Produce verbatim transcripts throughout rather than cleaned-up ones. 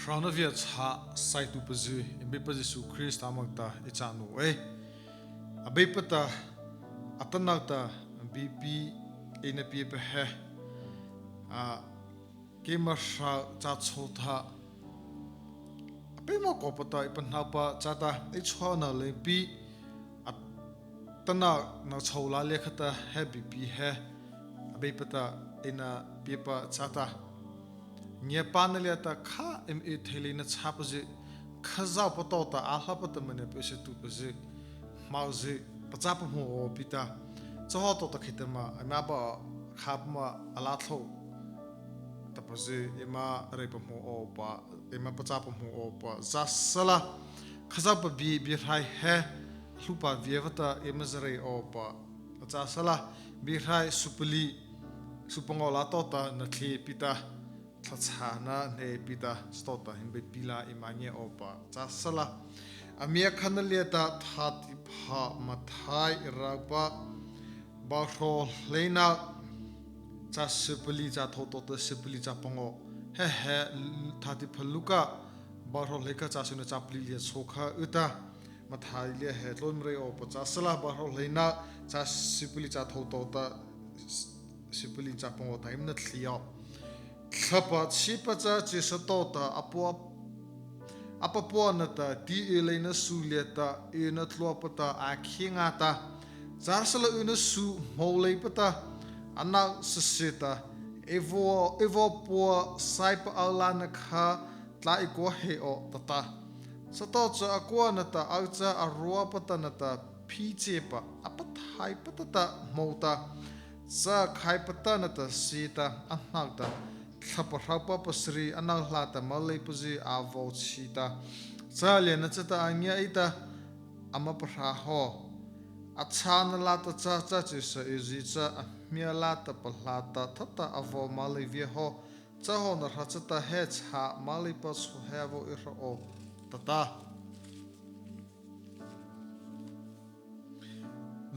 Hrona viachhah saituhpazy, Abeipa Zisu Krista moh ta ei cha naoh ei. Abeipa ta, atanoh ta, biepi eina piepa he, a, keima hro cha chô ta, a peimawh kawpa ta ei pahnopa chata, ei chhuahna leipa, atanoh na chô la liata khata he biepi he, Abeipa ta eina piepa chata, ngiapâna liata kha eima y thei leina chhâpazy, Khazohpa tawhta a hlaopa ta maniah pasyutuhpazy, hmozy, pachâ pahmô awpa ta, chahawhta tawhta kheihta ma, eima ba khâpa ma a lâthlôh tapazy, eima rei pahmô awpa, eima pachâ pahmô awpa châ sala. Khazohpa bie, biehrai he, hluhpa bie vâta eima za rei awpa châ sala. Biehrai su palih, su pangawh lâ tawhta na thlie pi ta, thlahchhâna hnei pi ta, chatawhta hin biepi la eima ngia awpa châ sala. Amiakhana liata Thâtihpha Mathai ropa, bu hrawh hleino, châ sypalih châ thôh tawhta sypalih châ pangawh. He he, Thâtihpha Luka, bu hrawh hleikha châ syno châ palih liata chhôhkha y ta, Mathai liata he tlôh eima rei awpa châ sala. Bu hrawh hleino, châ sypalih châ thôh tawhta sypalih châ pangawh ta eima thlie aw. Thlahpa chipa cha chyhsa tawhta a pua, a papua nahta, ti y leina su liata yna tluapa ta a khei ngâ ta, châhrasala yna su hmô leipa ta, ano sasyh ta, Ei vaw, ei vaw pua saipa o la na kha, tlâh ei kua heih aw, tah ta. Chatawhcha a kua nahta o cha a ruapa ta nahta, phichhiepa a pathaihpa ta ta hmô ta, cha khaipa ta nahta sie ta, ano ta, thlahpa hropa pasari ano hlâta moleipazy a vaw chhi ta, cha liana chata a ngia ei ta, ama pahrâ haw. A chhâna lâta cha, cha chyhsa yzie cha a hmia lâta pahlâta thata a vaw molei via haw. Cha hawhna hra chata he chhâ moleipa chhao he a vaw y hra aw, tah ta.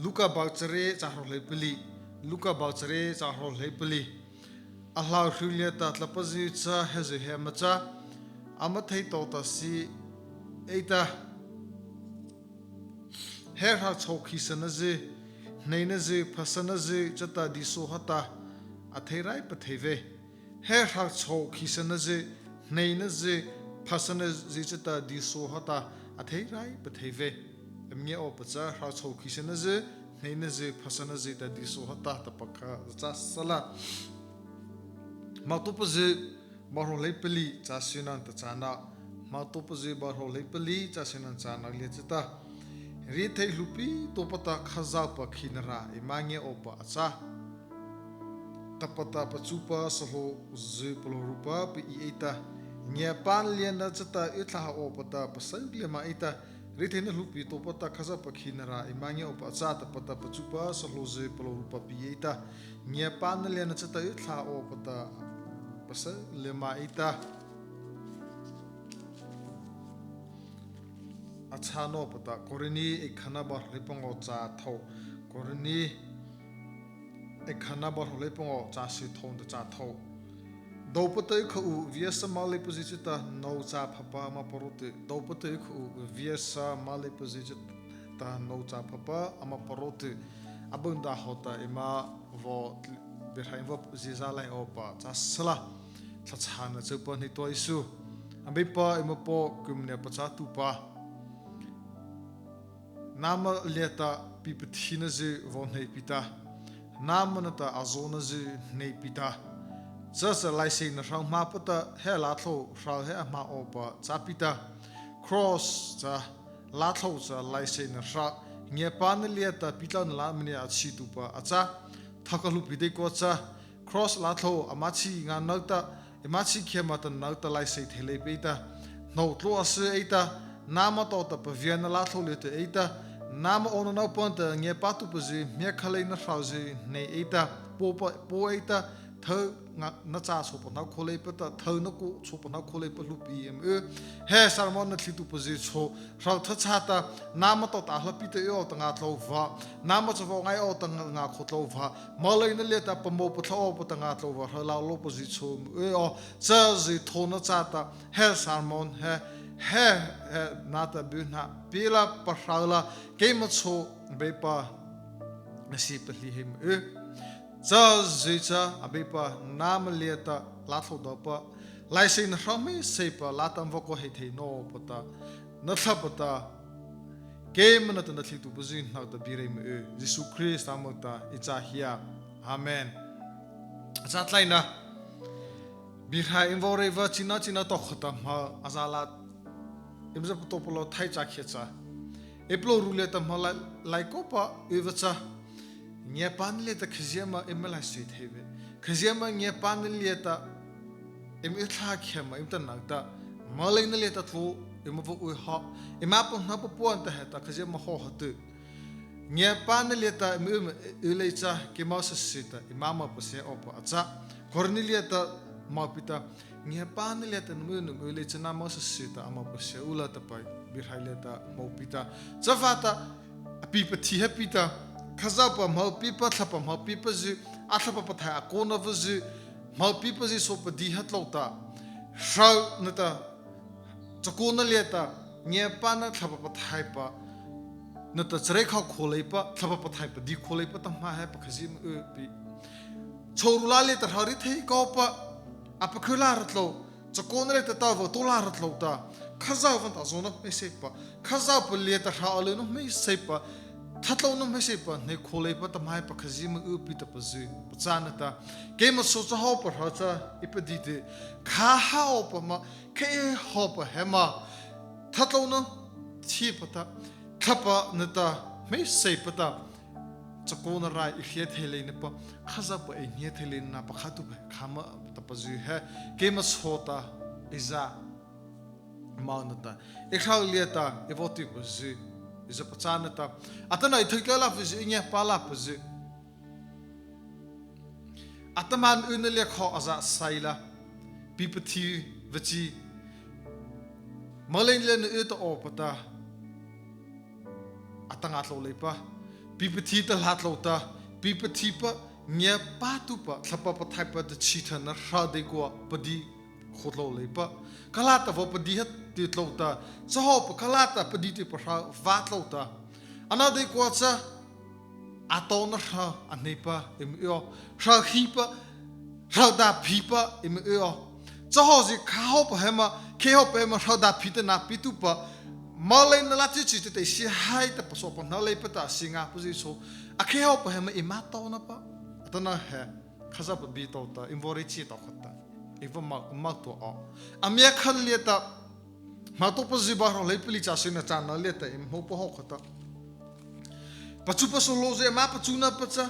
Luka bu chariet châ hrawh hleipalih, Luka bu chariet châ hrawh hleipalih. A hlaohri liata tlapazy cha hezy he ama châ, ama thei tawhta sie ei ta, he hro chhôh khisanazy, hneinazy, phasanazy chata dyhsa heta, a thei rai pathei vei. He hro chhôh khisanazy, hneinazy, phasanazy chata dyhsa heta, a thei rai pathei vei. Eima ngia awpa cha hro chhôh khisanazy, hneinazy, phasanazy ta dyhsa heta tahpa kha châ sala. Hmotaopazy bu hrawh hleipalih châ syno nata châ no. Hmotaopazy bu hrawh hleipalih châ syno nata châ no liata chata, riethei hluhpi taopa ta Khazohpa khinarâh eima ngia awpa a châ. Tahpa ta pachupa sahlaozy palôhrupa pie ei ta, ngiapâna liana chata y thlâh awpa ta pasai lymâ ei ta, rietheina hluhpi taopa ta Khazohpa khinarâh eima ngia awpa a châ. Tahpa ta pachupa sahlaozy palôhrupa pie ei ta, ngiapâna liana chata y thlâh awpa ta pasai lymâ ei ta, a châ nawpa ta. Korinthi eikhana bu hrawh hleipangawh châ thôh, Korinthi eikhana bu hrawh hleipangawh châ sythôh nata châ thôh. Dôvepa ta y kha u, viasa moleipazy chata nô cha phapa ama paraotuh. Dôvepa ta y kha u, viasa moleipazy chata nô cha phapa ama paraotuh. A bâ nota hawhta eima vaw, biehrai vaw zia zâ lai awpa châ sala. Thlahchhâna châpa hnei tua ei su. Abeipa eima Paw, kumhnie pachâtuhpa, nâma liata pipathinazy vaw hnei pi ta, nâma nata azaonazy hnei pi ta. Cha cha laiseihna hro hmâpa ta he lâthlôh hro he a hmâ awpa châ pi ta. Kraws cha, lâthlôh cha laiseihna hro, ngiapâna liata pitloh nata maniah a chhituhpa a châ. Thokha hluhpi deikua cha, kraws lâthlôh ama chhi ngâ no ta, eima chhi khiahta ma ta no ta laiseih thei leipa ei ta, hnôh tlua a sy ei ta, nâma tawhta paviana lâthlôh liata ei ta, nâma awnanopa nata ngiapâtuhpazy hmiakha leina hrozy hnei ei ta, pua pa, pua ei ta, thyu ngâ na châ chô pahno khao leipa ta, thyu na kô chô pahno khao leipa hluhpi eima y. He sermon nathlietuhpazy chô, hroh tha chata, nâma tawhta a hlapi ta y aw ta ngâ tlôh vâ, nâma chavâ ngai aw ta ngâ, ngâ khao tlôh vâ, moleina liata pamo pathlah awpa ta ngâ tlôh vâ, hroh lâ lôpazy chô eima y aw. Chazy thôhna chata, he sermon he, he, he nata byhnâ pie la, pahro la, keima chô Abeipa na sie pahlie he eima y. Chazy cha Abeipa nâma liata lâthlôh dapa, laiseihna hra hmeiseihpa lâta ama vaw kaw heih thei nawpata, na thlahpa ta, keima nata nathlietuhpazy hnohta bie reih eima y. Zisu Krista moh ta ei cha hia. Amen. A châ tlaina, Biehrai eima vaw reih vâ, china china tawhta hmâ a za la, eima za patopa lo thai cha khei cha, ei palôhru liata hmâ la, lai kawpa y vâ cha, ngiapâna liata khazia ma eima laiseih thei vei, khazia ma ngiapâna liata eima y thlâh khei ma eima tah na ta, moleina liata tlao eima vaw y ha, eima pahno papuana ta heta khazia ma hawh ha teh. Ngiapâna liata eima y ma y lei cha, keima sasyh ta eima moh pasia awpa a châ. Korinthu liata moh pi ta, ngiapâna liata nama y nama y lei cha, nama sasyh ta ama pasia u la tahpa Biehrai liata hmô pi ta. Chavâta, a pipathi he pi ta, Khazohpa hmô pipa, Thlahpa hmô pipazy, a Thlahpa Pathaih a kona vazy, hmô pipazy sawpadi ha tlôh ta, hroh nata chakaona liata, ngiapâna Thlahpa Pathaihpa nata chareih khao khao leipa, Thlahpa Pathaihpa di khao leipa ta hmâ he pakhazia ma y pi. Chhôh ru la liata hroh riethei khopa, a pakhy la ra tlôh, chakaona liata tao vaw tao la ra tlôh ta, Khazohpa ta zawna hmeiseihpa, Khazohpa liata hroh alyna hmeiseihpa, thatlôna hmeiseihpa hnei khao leipa ta hmâ he pakhazia ma y pi tahpazy pachâna ta, keima chô chahawhpa hra cha ei padi teh, kha hawhpa ma, kheihawhpa he ma, thatlôna thiehpa ta, Thlahpa nata hmeiseihpa ta, chakaona rai ei hria thei leina pa, Khazohpa ei hnia thei leina pakhâtuhpa kha ma tahpazy he, keima chô ta ei za ma na ta, ei hroh liata ei vaw tyhpazy ei za pachâna ta, atanoh ei thei tlai lapazy, ei ngiapâ lapazy, atahmâ y na liata kho a za sai la, pipathi vachi, moleina liata y ta awpa ta, atahmâ tlôh leipa, pipathi ta la tlôh ta, pipathipa, ngiapâtuhpa Thlahpa Pathaihpa ta chhihthana hra deikua padi khao tlôh leipa, kha la ta vaw padi ha teh tlôh ta, chahawhpa kha la ta padi tyhpa hra vâ tlôh ta, ano deikua cha, atona hra a hneipa eima y aw, hra hipa, hra dâ phipa eima y aw. Chahawhzy kha hawhpa he ma, kheihawhpa he ma hra dâ phi ta na pietuhpa, moleina lâ chi chi teh tei sie hai ta pasaopa na leipa ta sie ngâpazy chô, a kheihawhpa he ma eima taona pa, atanoh he Khazohpa bie tao ta, eima vaw reih chi tao khata, ei vaw ma, ma tao aw. A miakha liata, hmâ tao pazy ba hrawh hleipalih châ syno châna liata eima hmô pa haw khata, pachupa sahlaozy eima pachuna pa cha,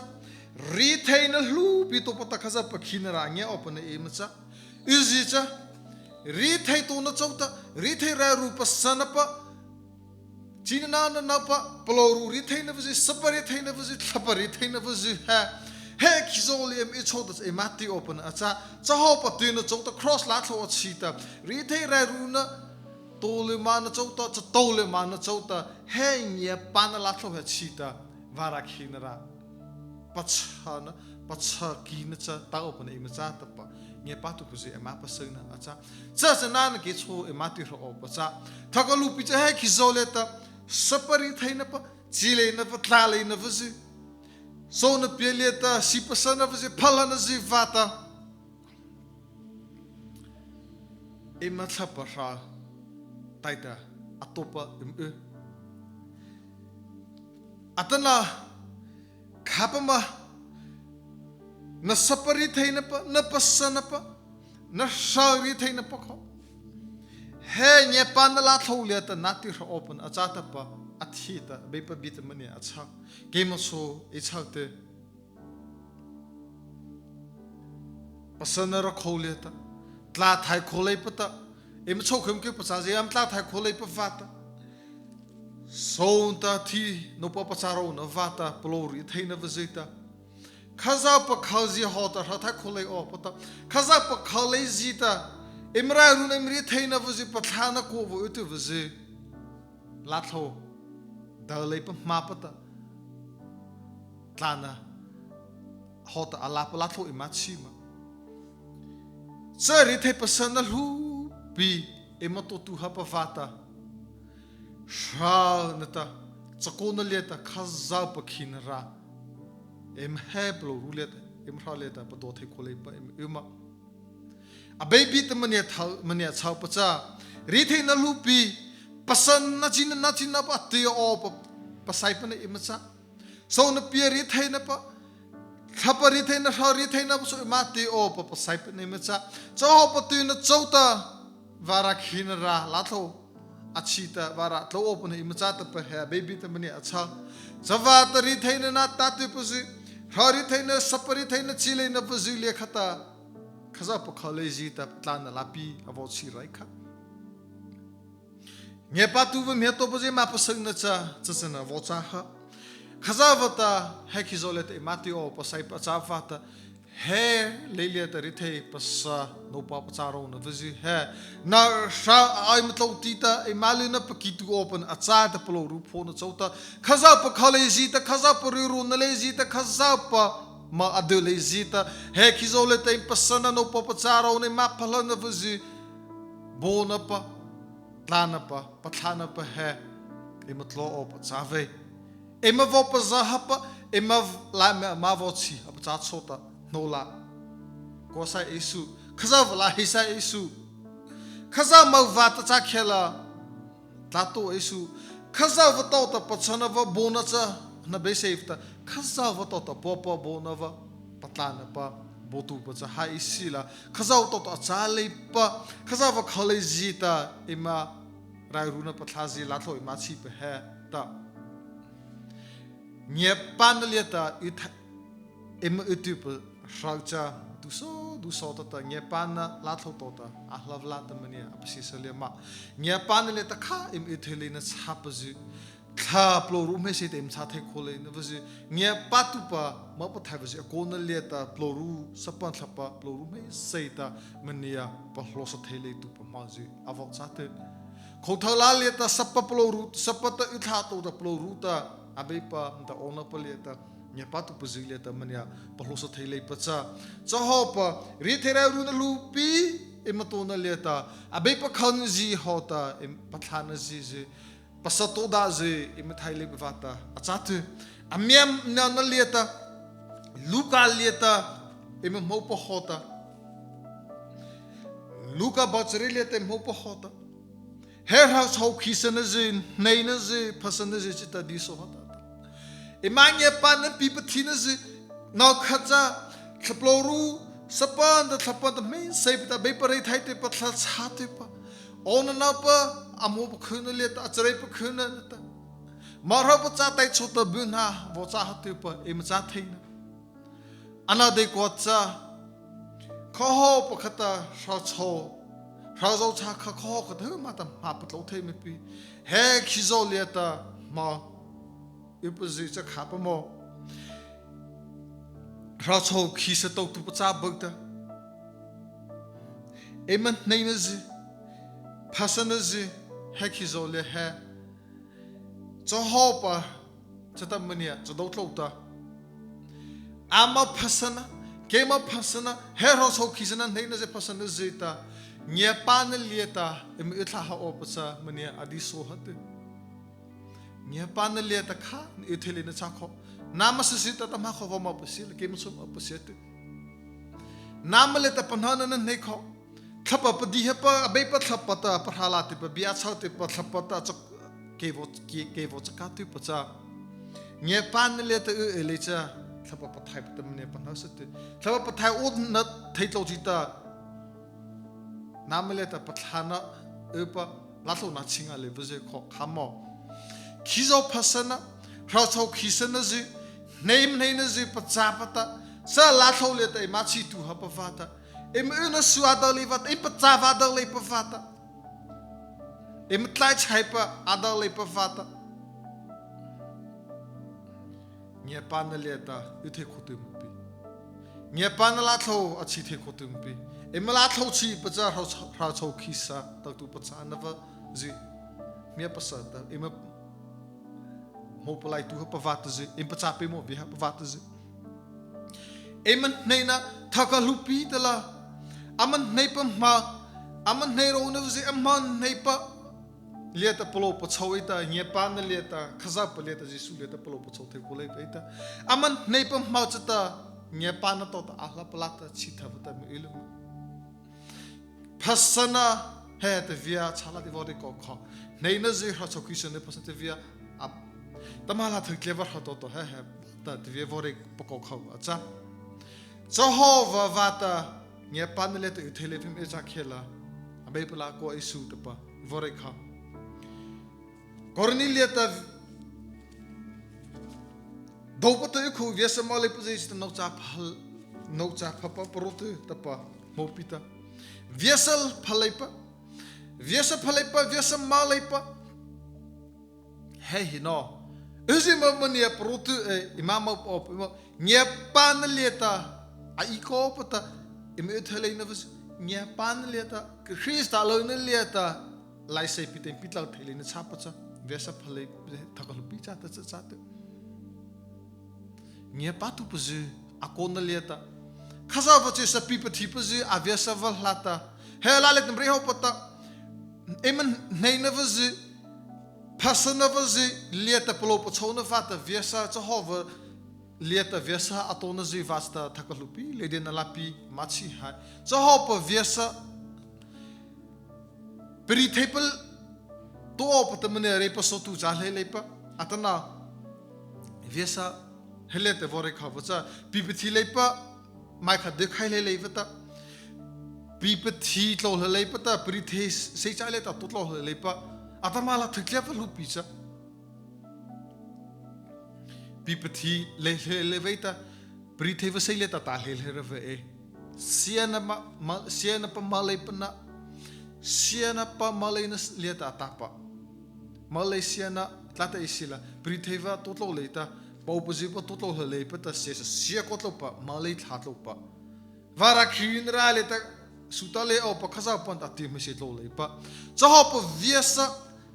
rietheina hluhpi tao pa ta Khazohpa khinarâh ngia awpa na eima châ. Yzie cha, riethei taona chôta, riethei rairu pasana pa, china nana pa, palôhru rietheina vazy, sapa rietheina vazy, Thlahpa rietheina vazy he, he khizaw liata eima y chôta cha eima tyh awpa na a châ. Chahawhpa tyhna chôta kraws lâ tlôh a chhi ta, riethei rairuna tao lymâna chôta, chatao lymâna chôta, he ngiapâna lâ tlôh he chhi ta, vârâh khinarâh pachhana, pachha kina cha tao awpa na eima châ tahpa, ngiapâtuhpazy eima pasyuna a châ. Cha cha nana kei chô eima tyh hra awpa châ. Thokha hluhpi cha he khizaw liata, sapa rietheina pa, chileina pa, tlâleina vazy, sona pie liata sie pasana vazy, phalana zy vâta, eima Thlahpa hra taihta a taopa eima y. Atanoh khâpa ma, na sapa rietheina pa, na pasana pa, na hra rietheina pa kha, he ngiapâna lâ tlôh liata na tyh hra awpa na a châ tahpa, a thi ta Abeipa bie ta maniah a châ. Keima chô ei châ teh, pasana ra khao liata, tlâ thai khao leipa ta, eima chhôhkha eima kyhpachâzy ama tlâ thai khao leipa vâta, sona ta thi nôpo pachârôhna vâta palôh rietheina vazy ta, Khazohpa kho zy hawhta hroh thai khao lei awpa ta, Khazohpa kho lei zy ta, eima rairuna, eima rietheina vâ zy, pathana kô vâ, y tyh vâ zy, lâthlôh, dao leipa ma pata, tlâna, hawhta a lâpa lâthlôh eima chi ma. Cha riethei pasana hluhpi eima tao tuh hapa vâta, hra nata, chakaona liata Khazohpa khinarâh, eima he palôhru liata, eima hra liata padua thei khao leipa eima y ma. Abeipa ta maniah thao, maniah chhopa cha, rietheina hluhpi, pasana china, na china pa tei awpa, pasaipa na eima châ. Sona pie rietheina pa, thlahpa rietheina, hra rietheina pa so eima tei awpa, pasaipa na eima châ. Chahawhpa tyhna chôta, vârâh khinarâh lâthlôh a chi ta, vârâh tlô awpa na eima châ tahpa he Abeipa ta maniah a chho. Chavâta rietheina na ta tyhpa zy, hra rietheina, sapa rietheina chi leina vâ zy liata khata, Khazohpa kho lei zy ta tlâna lâpi a vaw chi rai kha. Ngiapâtuhpa miah tawhpa zy ma pasana cha, cha chana vaw châ ha. Khazohpa ta, he khizaw liata eima tei awpa pasaipa a châ vâta, he lei liata riethei pasa nôpaw pachâ rônah vâ zy he, na hra a eima tlô ti ta, eima lyna pakituh awpa na a châ ta palôhru phana chôta, Khazohpa kho lei zy ta, Khazohpa ryureina lei zy ta, Khazohpa ma a dao lei zy ta, he khizaw liata eima pasana nôpaw pachâ rônah, eima phahlana vâ zy, baona pa, tlâna pa, pathana pa he, eima tlô awpa châ vei. Eima vaw pazao hapa, eima lâ ma, ma vaw chi hapa châ chôta, no la. Kawsai ei su, Khazohpa la heisai ei su. Khazohpa ma vâta cha khei la, tlâ tao ei su. Khazohpa tawhta pachâna vâ baona cha, na beisei ta, Khazohpa tawhta pua pa baona vâ, patlâna pa, baotuhpa cha ha ei sila, Khazohpa tawhta a châ leipa, Khazohpa kho lei zy ta, eima rairuna pathla zy lâthlôh eima chipa he ta. Ngiapâna liata y thai, eima y tyhpa hra cha, dusaw, dusaw tawhta, ngiapâna lâthlôh tawhta, a hla vâ la ta maniah a pasiesa lei ma. Ngiapâna liata kha eima y thei leina châpa zy, thla palôhru hmeiseih ta eima châ thei khao leina vâ zy, ngiapâtuhpa ma pathai vâ zy, a kona liata palôhru, sapa thlahpa palôhru hmeiseih ta maniah pahlaosa thei leituhpa ma zy a vaw châ tyh. Khôtho lâ liata sapa palôhru, sapa ta y thlah tawhta palôhru ta, Abeipa nata awnanopa liata, ngiapâtuhpa zy liata maniah pahlaosa thei leipa cha. Chahawhpa, riethei rairuna hluhpi, eima tona liata, Abeipa khonazy hawhta, eima pathlana zy zy, pasa tao dâh zy, eima thai leipa vâta a châ tyh. A mianona liata, Luka liata, eima hmôpa hawhta, Luka bu charie liata eima hmôpa hawhta, he hroh chhôh khisana zy, hneina zy, phasana zy chi ta dei saw ha ta ta. Eima ngiapâna pi pathina zy, no kha cha, thla palôhru, sapa nata thlahpa ta hmeiseihpa ta Abeipa reithai tyhpa, thla chhâ tyhpa, awnanopa, a hmô pakhyna liata, a chareih pakhyna nata, Mara pachâ tai chôta byhnâ vaw châ ha tyhpa eima châ theina. Anodeikua cha, khaohpa khata hroh chhôh, hroh zawh cha kha khaohpa khata hmâ ta hmâ patlô thei ma pi. He khizaw liata hmâ ypazy cha khâpa maw, hroh chhôh khisa tawhtuhpa châ bâ ta, eima hneina zy, phasana zy, he khizaw liata he, chahawhpa chata maniah chado tlô ta, ama phasana, keima phasana, he hroh chhôh khisana, hneina zy, phasana zy ta, ngiapâna liata eima y thlah ha awpa cha maniah a dei saw ha tyh. Ngiapâna liata kha na y thei leina châ kaw, nama sasi ta ta hmâ kaw, vaw ma pasia la, keima chhao ma pasia tyh. Nama liata pahno na hnei kaw, Thlahpa padi hapa, Abeipa Thlahpa ta pahrâ la tyhpa, bie a chho tyhpa Thlahpa ta cha, kei vaw, kei, kei vaw chakâ tyhpa cha, ngiapâna liata y ei lei cha, Thlahpa Pathaihpa ta maniah pahnosa tyh. Thlahpa Pathaih awnanopa thei tlôh chi ta, nama liata pathlana ypa, lâthlôhna chhi ngâ leipazy kha kha maw, khizaw phasana, hroh chhôh khisana zy, hnei, hneina zy pachâpa ta, cha lâthlôh liata eima chhituh hapa vâta, eima yna su a dao lei vâta, eima pachâpa a dao leipa vâta, eima tlai chaipa a dao leipa vâta, ngiapâna liata y thei khao tyh ma pi. Ngiapâna lâthlôh a chhi thei khao tyh pi. Eima lâthlôh chhihpa cha hra, hra chô khihsa, tah tu pachâna vâ zy. Miah pasa ta, eima hmô palai tu hapa vâta zy, eima pachâ peimawh vei hapa vâta zy. Eima hneina thokha hluhpi ta la, ama hneipa ma, ama hnei rônah zy, ama hneipa liata palôh pachô ei ta, ngiapâna liata, Khazohpa liata, Zisu liata palôh pachô thei khao leipa ei ta. Ama hneipa ma chata, ngiapâna tota a hla palâta chhitha vâta mi ilo. Phasana, he ta via, chala ti vaw rei kaw kha. Hneina zy hra chô khihsa na phasana ta via, a, tama la thei tleva hra tota, he, he, ta, ta via vaw rei pa kaw kha, a cha. Chahawhpa vâta, ngiapâna liata y thei lei phim ei cha khela, Abeipa la kaw ei su tapa, vaw rei kha. Korinthi liata, dôpa ta y khu viasa moleipa zy ta nô cha pha, nô cha phapa parao tyh tapa, hmô pi ta. Viasa phaleipa, viasa phaleipa, viasa moleipa. He hi no. Yzie ma mania parao tyh, eh, eima ma o, eima, ngiapâna liata, a y kaw pa ta, eima y thei leina vâ zy, ngiapâna liata, Krista lona liata, laiseih pi ta eima pi tlô thei leina châ pa cha, viasa phalei, thokha hluhpi châ ta cha, châ ta. Ngiapâtuhpa zy, a kaona liata. Khazohpa chyhsa pi pathipa zy, a viasa vâ hla ta. He la liata eima rei hawhpa ta. Eima hneina vâ zy, phasana vâ zy, liata palôh pachôna vâta viasa, Chahawhpa liata viasa a taona zy vâ ta thokha hluhpi, leidiana lâpi, ma chhi hai. Chahawhpa viasa, pari theipa, to awpa ta mania reipa sawtu châ lei leipa, atanoh, viasa, he liata vaw rei kha vâ cha, pi pathi leipa, mai kha de khai lei lei vâta, pi pathi tlô lei leipa ta, pari thei sei châ liata to tlô lei leipa, atanoh la thei tleva hluhpi cha. Pi pathi lei lei lei vâta, pari thei vâ sei liata ta lei lei ra vâ e. Siana ma, ma, siana pa moleipa na, siana pa moleina liata ta pa. Molei siana, tlâ ta ei sila, pari thei vâ to tlô lei ta, pôhpa zy pa to tlô lei leipa ta, sia sa sia kaw tlôpa, molei thlâh tlôpa. Vârâh khih na râh liata, su ta lei awpa Khazohpa ta ti hmeiseih tlô leipa. Chahawhpa viasa,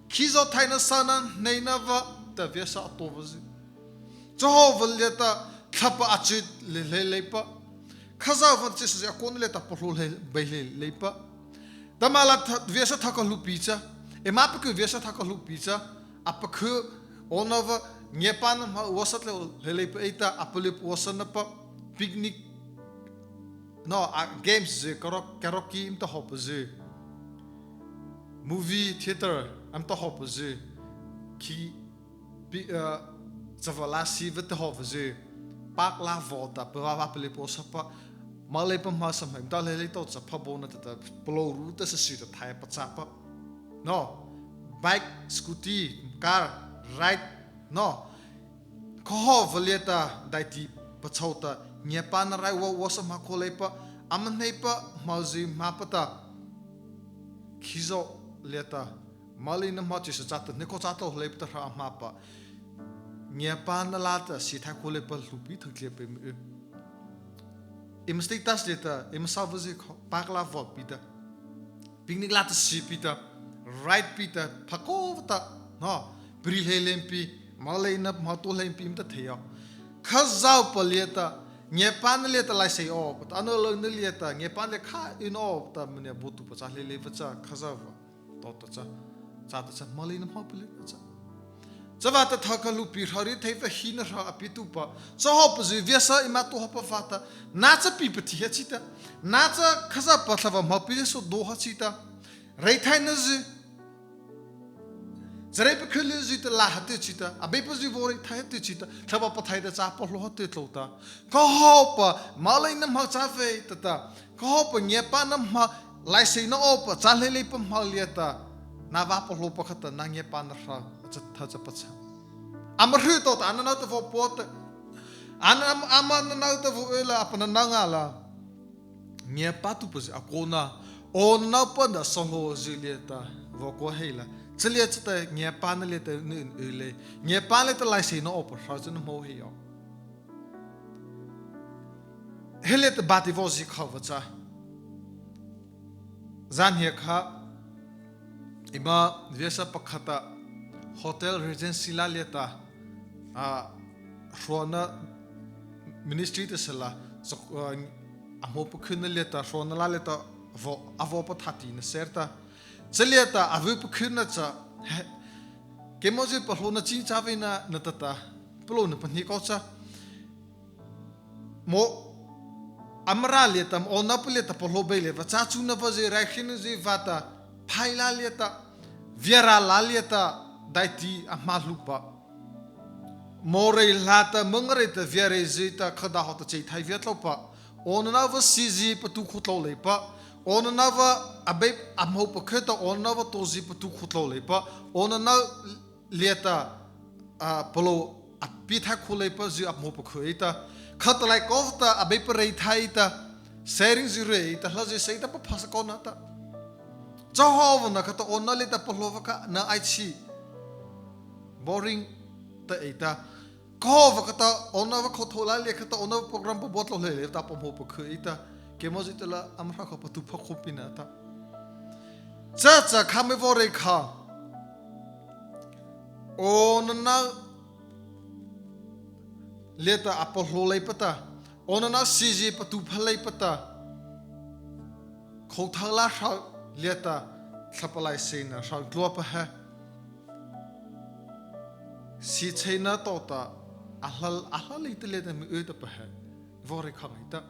khizaw thaina sona hneina vâ, ta viasa a to vâ zy. Chahawhpa liata, thlahpa a chhi lei lei leipa. Khazohpa chyhsa zy a kaona liata palôh lei, bei lei leipa. Tama la tha, viasa thokha hluhpi cha. Eima pakhu viasa thokha hluhpi cha. A pakhu, awnanopa, ngiapâna ma worship lei lei leipa ei ta, a palôh worship na pa, picnic, no, a games zy, karaoke, karaoke eima tahpa zy. Movie theatre, eima tahpa zy. Khi, pi, eh, chavâ lâ sie vâ tahpa zy. Park la vaw ta, pa vâ vâ palôh worship pa. Moleipa ma sa mai, eima ta lei lei to cha pha bo na ta ta, palôh ru ta sa sie ta thai pachâ pa. No, bike, scooty, car, ride, no. Khazohpa liata daihti pachô ta, ngiapâna rai wa, wa sa ma khao leipa, ama hneipa, ma zy ma pa ta. Khizaw liata, moleina ma chyhsa châ ta, hnei kaw châ tlô leipa ta hra ma pa. Ngiapâna lâta, sie thai khao leipa hluhpi thei tlia peimawh. Eima status liata, eima sa vâ zy kha, park la vaw pi ta. Picnic lâta sie pi ta, ride pi ta, pha kaw ta, no, pari lei lei pi, moleina ma to lei pi eima ta thei aw. Khazohpa liata, ngiapâna liata laiseih awpa ta, ano lona liata, ngiapâna liata kha y no awpa ta, mania bawhtuhpa châ lei lei vâ cha, Khazohpa, to ta cha, châ ta cha, moleina ma palôh ta cha. Chavâta thokha hluhpi hra ri thei vâ hina hra a pietuhpa. Chahawhpa zy viasa eima to hapa vâta. Na cha pi pathi ha chi ta. Na cha Khazohpa thlahpa ma pi so do ha chi ta. Reithaina zy. Charei pakhu lei zy ta la ha tyh chi ta. Abeipa zy vaw reithai ha tyh chi ta. Thlahpa pathaihna ta cha palôh ha tyh tlô ta. Khazohpa, moleina ma châ vei ta ta. Khazohpa ngiapâna ma, laiseihna awpa, châ lei leipa ma liata. Na vâ palôh pa kha ta, na ngiapâna hra, cha tha cha pachâ. Ama hry to ta, ano nô ta vaw pua ta. Ano ama, ama nô ta vaw ei la, a pa nô ngâ la. Ngiapâtuhpa zy a kaona, o nô pa nda solo zy liata, vaw kaw hei la. Cha liata cha ta, ngiapâna liata, nu, nu, lei. Ngiapâna liata laiseihna awpa, hra cha nu hmô hei aw. He liata bâti vaw zy khao vâ cha, zâ hnia kha, eima viasa pakha ta, Hotel Regency lâ liata, a, hrona ministry ta sala, a, a hmô pakhyna liata, hrona lâ liata, vaw, a vaw pathaihna syrta. Cha liata a vaw pakhyna cha, he, keimo zy pahlaona chi cha vei na, na tah ta, palôh na pahnie kaw cha. Mo, a Mara liata, mo, awnanopa liata pahlaopa beih leipa, cha chuna vaw zy, raihriana zy vâta, phai lâ liata, via râh lâ liata, daihti a hmâ hluhpa. Mo rei lâ ta, mâ nga rei ta, via rei zy ta, khâ dâh hawhta chei thai via tlôpa. Awnanopa sie zy patu kho tlô leipa. Awnanopa a bei, a hmô pakhy ta, awnanopa tao zy patu kho tlô leipa. Awnano liata, a, palôh a pie thai kho leipa zy a hmô pakhy ei ta. Khâta lai kaw ta a bei parei thai ei ta. Sharing zy rei ei ta, hla zy sei ta paphasa kaw na ta. Cha hawhpa na khâta awnano liata pahlaopa kha na ai chi. Boring ta ei ta. Kha hawhpa khâta awnanopa khô tho lâ liata khâta awnanopa program pa bawh tlô lei lei ta pa hmô pakhy ei ta. Keimo zy ta la a Mara kha patu pha kho pi na ta. Cha cha kha mei vaw rei kha. Awnano liata a pahlaopa leipa ta, awnano sie zy patu pha leipa ta, khôtho lâ hro liata, thlahpa laiseihna hro tluapa he, sie cheina tawhta, a hla, a hla lei ta liata mi y ta pa he, vaw rei kha ngaita.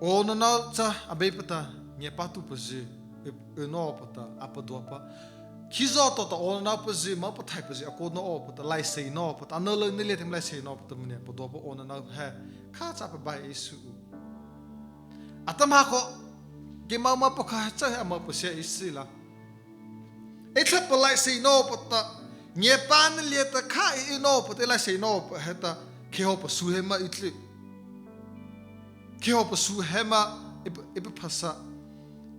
Awnano cha a beipa ta, ngiapâtuhpazy, y, y nawpa ta, a paduapa. Khizaw tawhta awnanopazy, ma pathaihpazy, a kaw nawpa ta, laiseih nawpa ta, ano lâ na liata laiseih nawpa ta, mania paduapa awnano he, kha cha pabai ei su u. Atahmâ kha, keima ma pakha cha he ama pasia ei sila. Ei thlahpa laiseih nawpa ta, ngiapâna liata kha ei y nawpa ta, ei laiseih nawpa he ta, kheihawhpa su he ma ei tlyh. Kheihawhpa su he ma ei pa, ei paphasa.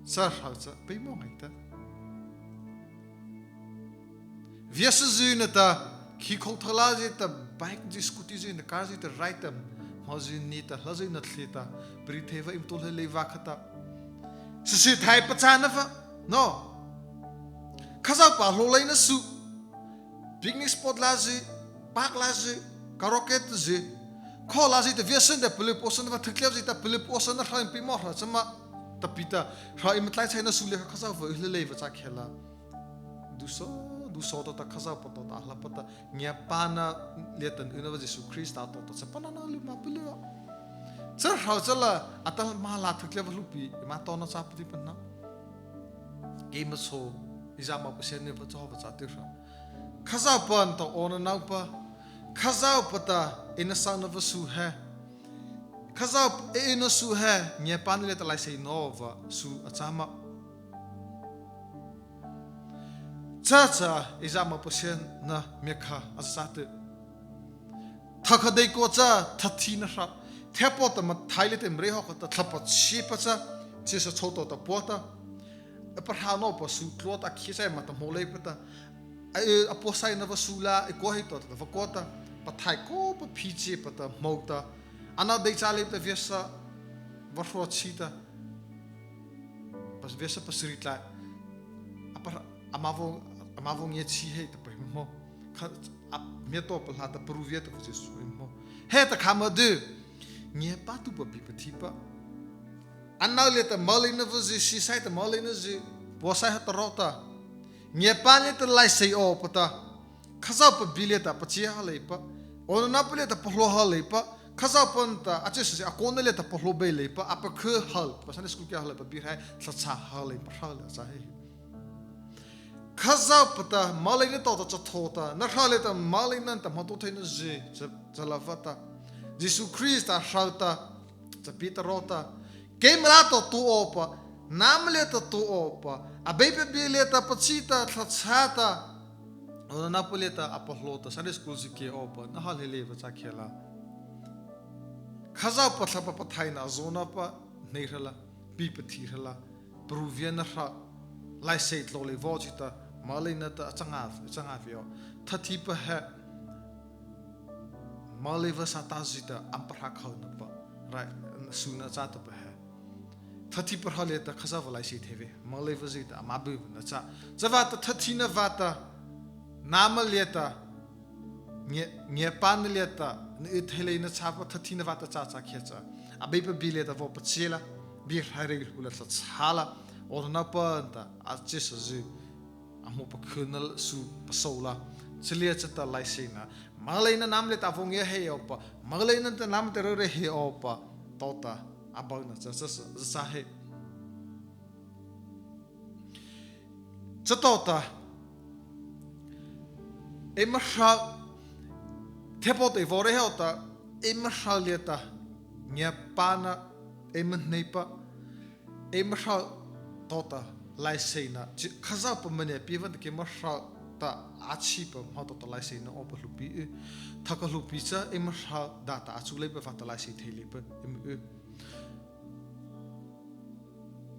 Cha hro cha, peimawh ngaita. Viasa zy na ta, khi khôtho lâ zy ta, bike zy, scooty zy na, car zy ta, rai ta, hmo zy nie ta, hla zy na thei ta, pari thei vâ, eima tao hla lei vâ khata. Sisi thai pachâna vâ, no. Khazohpa hlaoleina su, picnic spot lâ zy, park lâ zy, karaoke ta zy, kho lâ zy ta viasa na ta, palyupalôh sa na vâ, thei tlyma zy ta, palyupalôh sa na hra, eima peimawh hra cha ma, tahpa ta, hra eima tlai chaina su liata Khazohpa y lei lei vâ cha khiahta la. Duso, duso tawhta Khazohpa tawhta a hlapa ta, ngiapâna liata y nawpa Zisu Krista tawhta cha panano ly ma palyu. Cha hro cha la, atahmâ la thei tlyma hluhpi, eima tawhna cha pati panano. Keima chô, ei zâ ma pasia na vâ cha hawhpa cha ti hra. Khazohpa ta awnanopa, Khazohpa ta eina sona vâ su he. Khazohpa eina su he, ngiapâna liata laiseih nawpa su a châ ma. Cha cha, ei zâ ma pasia na miakha a châ teh. Thokha deikua cha, thathina hra. Thiahpa ta Mathai liata eima reih haw khata, thlahpa chhiepa cha, chyhsa chhôh tawhta pua ta. A pahrâ nawpa su tlua ta, a khei sai ma ta hmô leipa ta. A, a puasaina vâ su la, ei kua hei tawhta vâ kua ta. Pathaih kawpa phi chhiepa ta hmô ta. Ano dei châ leipa ta viasa, vâ hrawh chi ta. Pas viasa pasari tlai. A pa, ama vaw, ama vaw ngia chi hei ta pa hmô. Kha, a, mia tawhpa hla ta paru via ta vâ Zisu hmô. Heta kha ma dei. Ngiapâtuhpa bie pathipa. Ano liata moleina vâ zy, sie sai ta moleina zy, puasai ha ta raw ta. Ngiapâna liata laiseih awpa ta. Khazohpa bie liata pachia ha leipa. Awnanopa liata pahlaopa ha leipa. Khazohpa ta, a chyhsa zy a kona liata pahlaopa beih leipa. A pakhy ha leipa. Sunday school kia ha leipa, biehrai, thata ha leipa, hra lei cha he. Khazohpa ta, moleina tawhta cha tho ta. Na hra liata moleina ta hmâ tao theina zy, cha, cha la vâ ta. Zisu Krista hro ta, cha pie ta raw ta. Keima liata tao awpa, nama liata tao awpa, Abeipa bie liata pachia ta, thata ta, awnanopa liata a pahlaopa ta, Sunday school zy kei awpa, na ha lei lei vâ cha khiahta la. Khazohpa Thlahpa Pathaihna a zawnapa, hnei hra la, bie pathi hra la, paru via na hra, laiseih tlô lei vaw chi ta, moleina ta a châ nga, a châ nga vei aw. Thathipa he, molei vâ sa ta zy ta, ama pahrâ khona pa, rai, suna châ tahpa he, thathipa hra liata Khazohpa laiseih thei vei, moleipazy ta ama byuhna châ. Chavâta thathina vâta, nâma liata, ngia, ngiapâna liata na y thei leina châpa thathina vâta châ, châ khiahta cha, Abeipa bie liata vaw pachâ la, bie hrai reih hluh la, thlahchhâ la, awnanopa ta a chyhsazy, a hmô pakhyna su pasô la, chalie chata laiseihna, moleina nâma liata a vaw ngia heih awpa, moleina ta nâma ta ryurei heih awpa, tota a byuhna châ, châ, châ, châ he. Chatawhta, eima hra, thiehpa ta ei vaw rei hra ta, eima hra liata ngiapâna eima hneipa, eima hra tota laiseihna, chi, Khazohpa maniah pie vâta keima hra ta a chhipa hmah tota laiseihna awpa hluhpi y. Thokha hluhpi cha eima hra dâh ta a chu leipa vâta laiseih thei leipa eima y.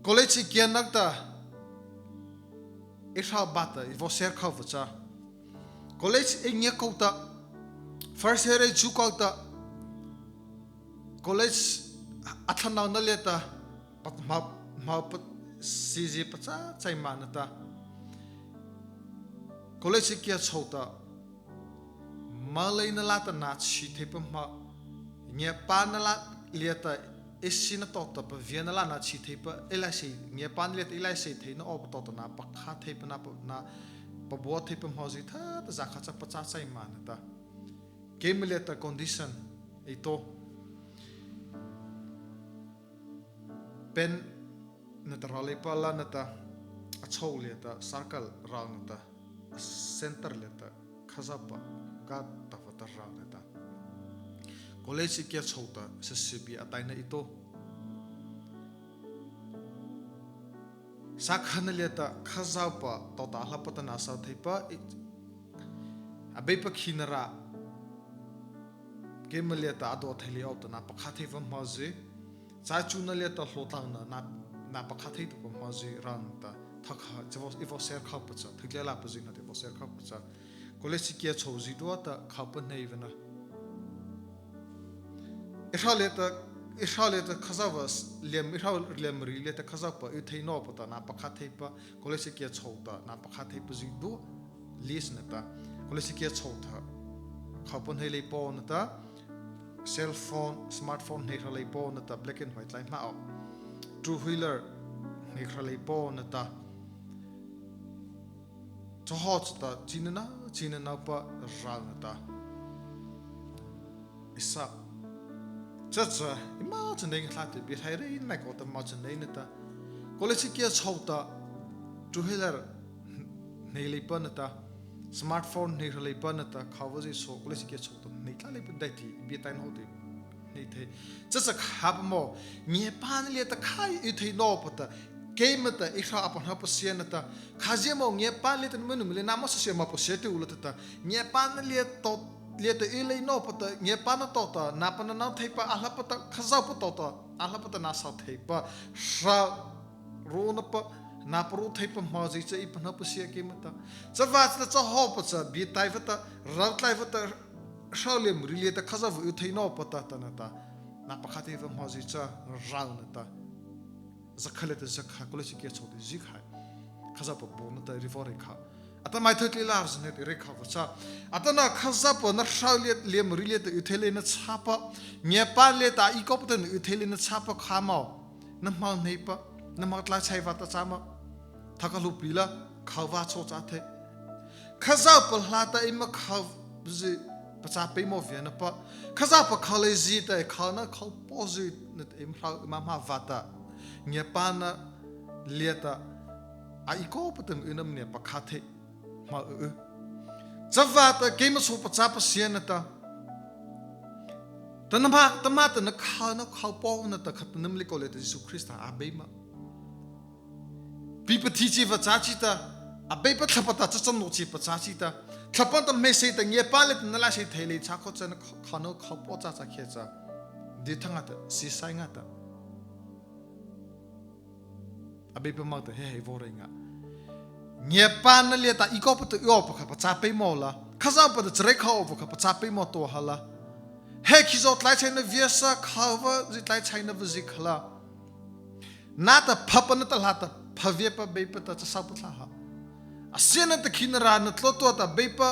College ei kiana ta, ei hra bâ ta ei vaw siar khoh vâ cha, college ei ngia kô ta, first year ei chu kô ta, college a thlanona liata, pa, hmo, hmo pa, sizy pachâ chai ma na ta, college ei kia chhôh ta, moleina lâta na chhi theipa hmah, ngiapâna lâ liata, ei sina tota paviana lâ na chhi theipa, ei laiseih, ngiapâna liata ei laiseih theina awpa tota na pakha theipa, na pa, na pabua theipa hmozy thata zakha cha pachâ chai ma na ta, keima liata condition ei tao. Pen nata râh leipa la nata, a chô liata circle râh nata, a centre liata Khazohpa kha tahpa ta râh nata, college ei kia chhôh ta, sasi bie ataina ei tao. Sakhana liata Khazohpa tota a hlâpa ta na sao theipa, Abeipa khina râh, keima liata a do thei lei awpa ta na pakha theipa hmozy, chaichuna liata hlao tlâna, na, na pakha thei tahpa hmozy râh nata, thokha, ei vaw, ei vaw siar khohpa cha, thei lei lâ pazy nata ei vaw siar khohpa cha, college ei kia chhôh zydua ta khopa hnei vei na. Ei hra liata, ei hra liata Khazohpa liam, ei hra liamri liata Khazohpa y thei nawpa ta na pakha theipa, college ei kia chhôh ta na pakha theipa zydua list nata, college ei kia chhôh ta khopa hnei leipa nata, cell phone, smartphone hnei hra leipa nata, black and white tlai ma aw, two wheeler hnei hra leipa nata, chahawh chata china na, china nawpa râh nata, ei sa, cha cha, eima chanei ngâ hlâ ta, bie hrai reih nai kô ta ma chanei nata, college ei kia chhôh ta, two wheeler hnei leipa nata, smartphone hnei hra leipa nata, khopazy so college ei kia chhôh ta hnei tlai leipa daihti bie taina hawhta hnei thei. Cha cha khâpa maw, ngiapâna liata kha y thei nawpa ta, keima ta ei hra a pahno pasia nata, khazia maw ngiapâna liata nama nama lei nama sasia ma pasia teh u la tah ta, ngiapâna liata, liata y lei nawpa ta, ngiapâna tota na panano theipa, a hlâpa ta Khazohpa tota a hlâpa ta na sao theipa, hra ronapa, na paro theipa hmozy cha ei pahno pasia keima ta. Chavâta chata chahawhpa cha bie tai vâta, rao tlai vâta, hra liamri liata Khazohpa y thei nawpa ta, ta nata, na pakha theipa hmozy cha râh nata, zakha liata zakha college ei kia chhôh ta zy khai, Khazohpa baona ta ei vaw reih khoh. Atahmâ thei lei lâ zy nata ei reih khoh vâ cha, atahmâ Khazohpa na hra liata, liamri liata y thei leina châpa, ngiapâna liata a y kawpa ta na y thei leina châpa kha maw, na hmo hneipa, na hmo tlai chai vâta châ ma, thokha hluhpi la, kho vâ chhao châ thei. Khazohpa hlâta eima khozy pachâ peimawh via na pa, Khazohpa kho leizy ta, khona khopazy nata eima hra, eima hmâ vâta, ngiapâna liata a y kawpa ta na y na mania pakha thei ma y. Chavâta keima chhao pachâ pasia nata, tahmâ, tahmâ ta na khona khopa nata khatana nama lei kaw liata Zisu Krista Abeipa ma, pi pathi chi vâ châ chi ta, Abeipa Thlahpa ta cha cha no chi pachâ chi ta, Thlahpa ta hmeiseih ta ngiapâna liata na laiseih thei lei châ kho cha, na khona khopa châ châ khiahta cha, di thang a ta, siesai ngâ ta, Abeipa moh ta he he vaw reih ngâ. Ngiapâna liata a y kawpa ta y awpa kha pachâ peimawh la, Khazohpa ta chareih khoh awpa kha pachâ peimawh tua ha la, He khizaw tlai chhaina viasa khâpa zy tlai chhaina vaw zy kha la, nâ ta phapa nata hlâta pha viapa Abeipa ta cha sapa thlâh ha. A siana ta khinarâh na tlôtuh ta Abeipa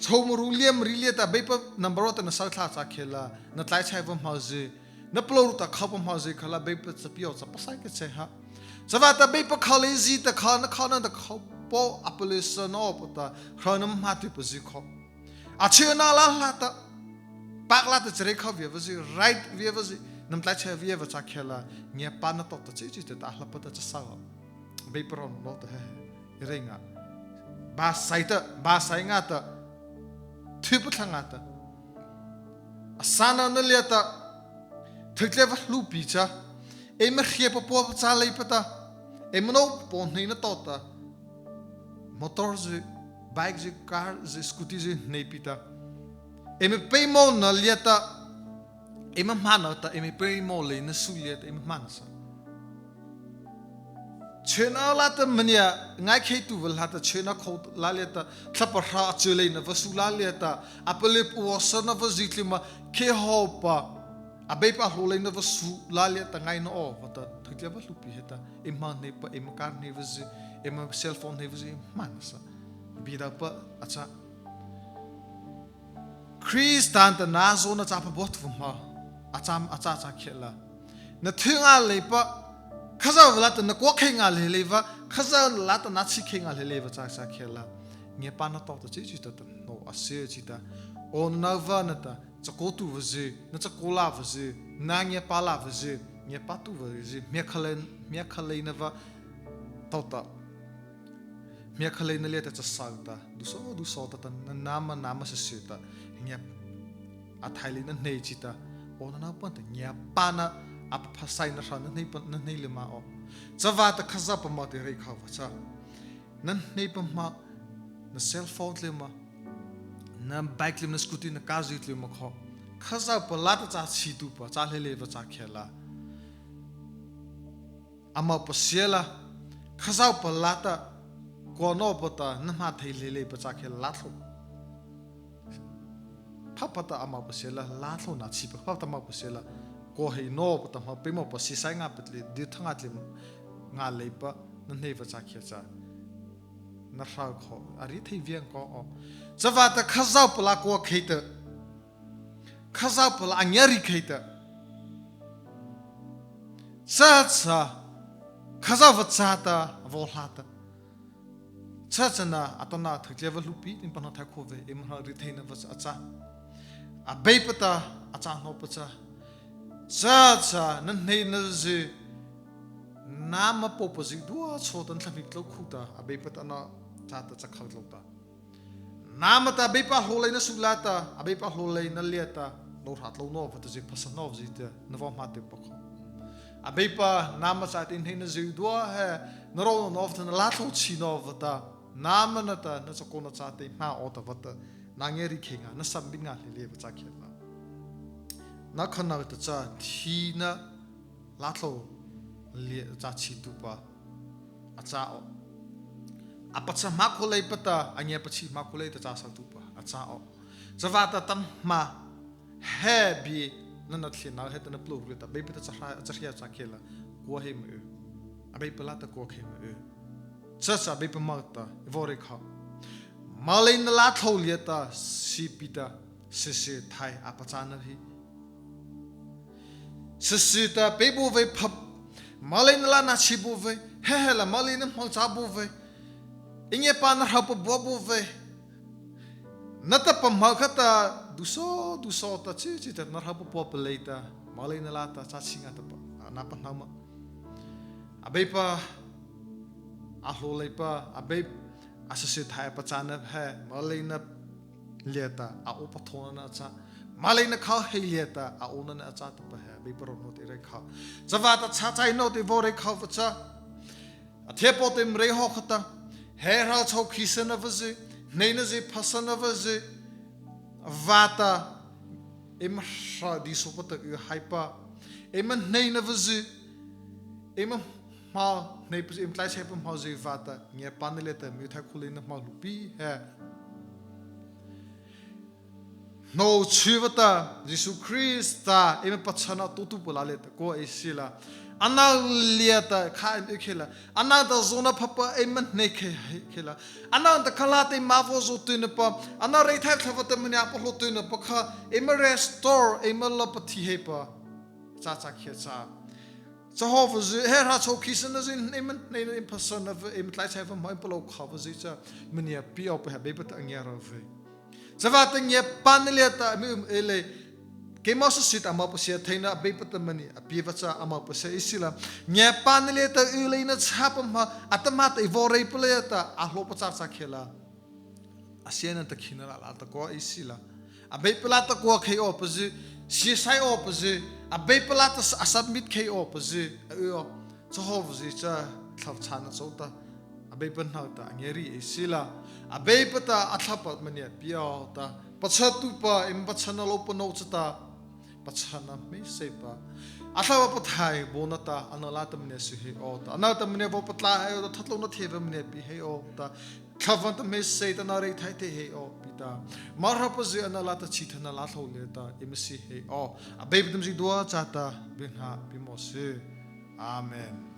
chô maru liam ri liata Abeipa number one ta na sapa thlâh cha khei la, na tlai chhaipa hmah zy, na palôhru ta khâpa hmah zy kha la Abeipa cha pie aw cha pasai ka chei ha. Chavâta Abeipa khao lei zy ta khao na khao na ta khao paw a palei sa na awpa ta, khao na hmâ tyhpa zy khao. A chhona la hlâta, pâk la ta chare khao viapa zy, right viapa zy, nama tlai chhai viapa cha khei la, ngiapâna tawhta chi chi ta ta hlapa ta cha sa. Abeipa rao no ta he, rei nga. Ba sai ta, ba sai nga ta, thy pa thla nga ta. A sana na liata, thei tlepa hluhpi cha, eima hriapa paw cha leipa ta, eima no paw hneina tawhta, motor zy, bike zy, car zy, scooty zy hneipa ta, eima peimawhna liata, eima hmâna ta, eima peimawh leina su liata, eima hmâna sa. Chhona la ta mania, ngai khei tu va la ta chhona khao la liata, thlahpa hra a chhao leina va su la liata, a palei pu awh sa na va zy tlyma, khei hawhpa, Abeipa hlao leina va su la liata ngai na awpa ta, thei tlepa hluhpi heta, eima hneipa, eima car hnei va zy, eima cell phone hnei va zy, eima hmâna sa. Bie dapa, a cha. Krista ta na zo na cha pha bawt fu ma, a cha, a cha cha khei la. Na thy nga leipa, Khazoh la ta na kua khei nga lei lei va, Khazoh la ta na chi khei nga lei lei va cha cha khei la. Ngiapâna tawhta chi chi ta ta no a se chi ta. Aw na va na ta, chakao tu va zy, na chakao la va zy, na ngiapâ la va zy, ngiapâ tu va zy, hmia khalei, hmia khalei na va, tawhta. Hmia khalei na liata cha sa ta, du so, du so ta ta, na nama, nama sa se ta, ngiapâ a thai lei na hnei chi ta, aw na na pan ta, ngiapâna, a pa pha sai na hra na hnei pan, na hnei lei ma aw. Chavâta Khazohpa ma te rei khao va cha. Na hneipa ma, na cell phone lei ma, na bike lei ma, na scooty, na car zy lei ma khao. Khazohpa la ta cha chi tu pa, cha lei lei va cha khei la. Ama pasia la, Khazohpa la ta, kua no pa ta, na hmâ thei lei lei pa cha khei la tho. Pha pa ta ama pasia la, la tho na chi pa, pha ta ama pasia la, kua hei no pa ta hmâ peimawh pa si sai nga pa lei, di thang nga lei, nga lei pa, na hnei va cha khei cha. Na hra khao, a ri thei viang ko aw. Chavâta Khazohpa la kua khei ta. Khazohpa la a ngia ri khei ta. Cha cha, Khazoh va cha ta, a vaw hla ta. Cha cha na, a ta na thei tlepa hluhpi, tin pa na thai khao ve, eima hra ri thei na va cha cha. Abeipa ta, a cha no pa cha. Cha cha, na hnei na zy, nama paw pa zy dua cho ta na thla hmik tlô khu ta, Abeipa ta na cha ta cha khao tlô ta. Nama ta Abeipa hlao lei na su la ta, Abeipa hlao lei na liata, no hra tlô no va ta zy, phasa no zy ta, na vaw hmâ tyh pa khao. Abeipa nama cha te hnei na zy dua he, na rao no va ta na la tho chi no va ta, nama na ta, na chakao na cha te hmâ aw ta va ta, na ngia ri khei nga, na sambin nga lei lei va cha khei la. Na khana ta cha, thina, la tho lei cha chi tu pa, a cha aw. A pa cha hmâ khao lei pa ta, a ngia pa chi hmâ khao lei ta cha sa tu pa, a cha aw. Chavâta ta hmâ, he bie, na na thei na he ta na palôhru ta, Abeipa ta cha hra, cha hria cha khei la, kua hei ma y. Abeipa la ta kua khei ma y. Cha cha Abeipa ma ta, i vaw rei khao. Moleina la tho liata, si pi ta, sisi thai a pa cha na hi. Sisi ta pei bo vei phap. Moleina la na chi bo vei. He he la moleina hmang cha bo vei. I ngiapâna hra pa bua bo vei. Na ta pa hmang kha ta du so, du so ta chi chi ta na hra pa bua pa lei ta. Moleina la ta cha chi nga ta pa. Na pa hna ma. Abeipa, a hlao lei pa, Abeipa, a sisi thai a pa cha na he, moleina liata, a o pa tho na na cha, moleina khao hei liata, a o na na cha ta pa he, Abeipa rao no te rei khao. Chavâta cha chai no te vaw rei khao va cha. A thei paw te ma rei haw kha ta, he hra chô khih sa na va zy, hnei na zy, phasa na va zy, vâta, eima hra di so pa ta u hai pa, eima hnei na va zy, eima hmâ hnei pa zy, eima tlai chai pa hmâ zy vâta, ngiapâna liata, mi thai khao lei na hmâ hluhpi he. Nôh chhihpa ta Zisu Krista eima pachhana taotuhpa lâ liata kaw ei sila, ano liata khâ eima y khei la, ano ta zohna phapa eima hnei khei, khei la, ano ta kha lâ ta eima vaw zao tyhna pa, ano reithai Thlahpa ta maniah pahlao tyhna pa kha, eima restore, eima la pathi heihpa châ, châ khiahta cha, chahawhpa zy he râh chhôhkhisana zy, eima hneina, eima phasana vei, eima tlaichhaipa ma eima palôh khapa zy cha, maniah pie awpa he Abeipa ta a ngia rai vei. Chavâta ngiapâna liata ama y lei, keimo sasyh ta ama pasia theina Abeipa ta maniah a piepa cha ama pasia ei sila, ngiapâna liata y leina châpa ma atahmâ ta ei vaw reipa liata a hlao pachâ châ khei la, a siana ta khina lâ lâta kaw ei sila, Abeipa lâta kaw khei awpazy, siesai awpazy, Abeipa lâta a submit khei awpazy a y aw. Chahawhpazy cha thlahchhâna chôta Abeipa hnohta a ngia rai ei sila, Abeipa ta a Thlahpa maniah pie aw ta, pachhatuhpa eima pachhana lôpanô chata pachhana hmeiseihpa, a Thlahpa Pathaih baona ta ano lâta maniah sie heih aw ta, ano ta maniah vaw patlâh heih aw ta, thatlôna theipa maniah pie heih aw ta, Thlahpa ta hmeiseih ta ano reithai thei heih aw pi ta, Mara pazy ano lâta chhihthana lâ tlôh liata eima sie heih aw. Abeipa ta eima zydua châta byhnâ pie mawh sy. Amen.